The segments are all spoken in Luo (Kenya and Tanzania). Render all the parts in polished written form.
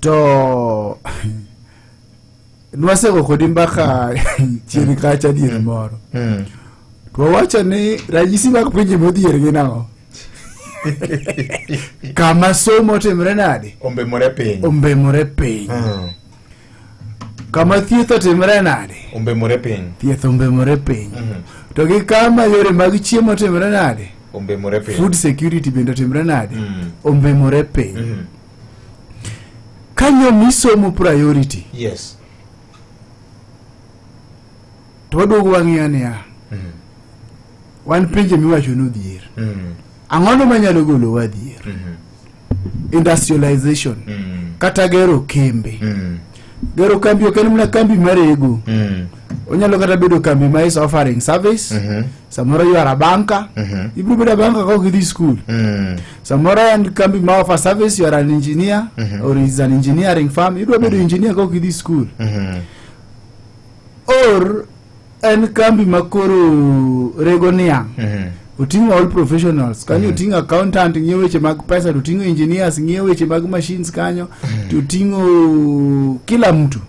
To nwasego kodi mbaka chien kacha diere moro. To wawacho ni ranyisi mag pinje modhier gin ang'o? Kama somo otimre nade? Ombemore piny. Ombemore piny. Kama thieth otimre nade? Ombemore piny. Thieth ombemore piny. To gi kama yore mag chiemo otimre nade? Ombemore piny. Food security bende otimre nade? Ombemore piny. Kanyo misomo priority. To waduogo wang'iyo niya, wan pinje miwacho ni odhier. Ang'ono manyalo golowa dhier? Industrialization. Kata gero kembe. Gero kambi ok en mana kambi marego. Onyalo kata bedo kambi ma is offering service. Samoro you are a banker. Ibiro bedo a banker ka ok idhi school. Samoro en kambi ma offer service, you are an engineer or is an engineering firm. Ibiro bedo engineer ka ok idhi school. Or en kambi ma koro rego niang'. Oting'o all professionals kanyo, oting'o accountant ng'iyo weche mag pesa, to oting'o engineers ng'iyo weche mag machines kanyo, to oting'o kila mtu.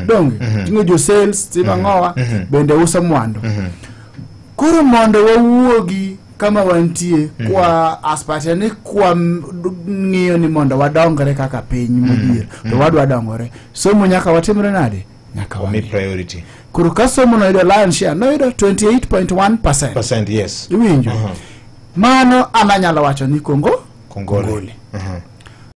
Donge oting'o jo sales timo ang'owa bende uso mwandu. Koro mondo wawuogi kama wantie kwa aspire ni kwa ng'iyo ni mondo wadongre kaka piny modhier, to wadwa dongore, somo nyaka watimre nade? Nyaka Omi wang'i. priority. Koro ka somo noyudo lion share, noyudo 28.1%. Percent, yes. Iwinjo? Mano an anyalo wacho ni Kongo Kongole. Kongole.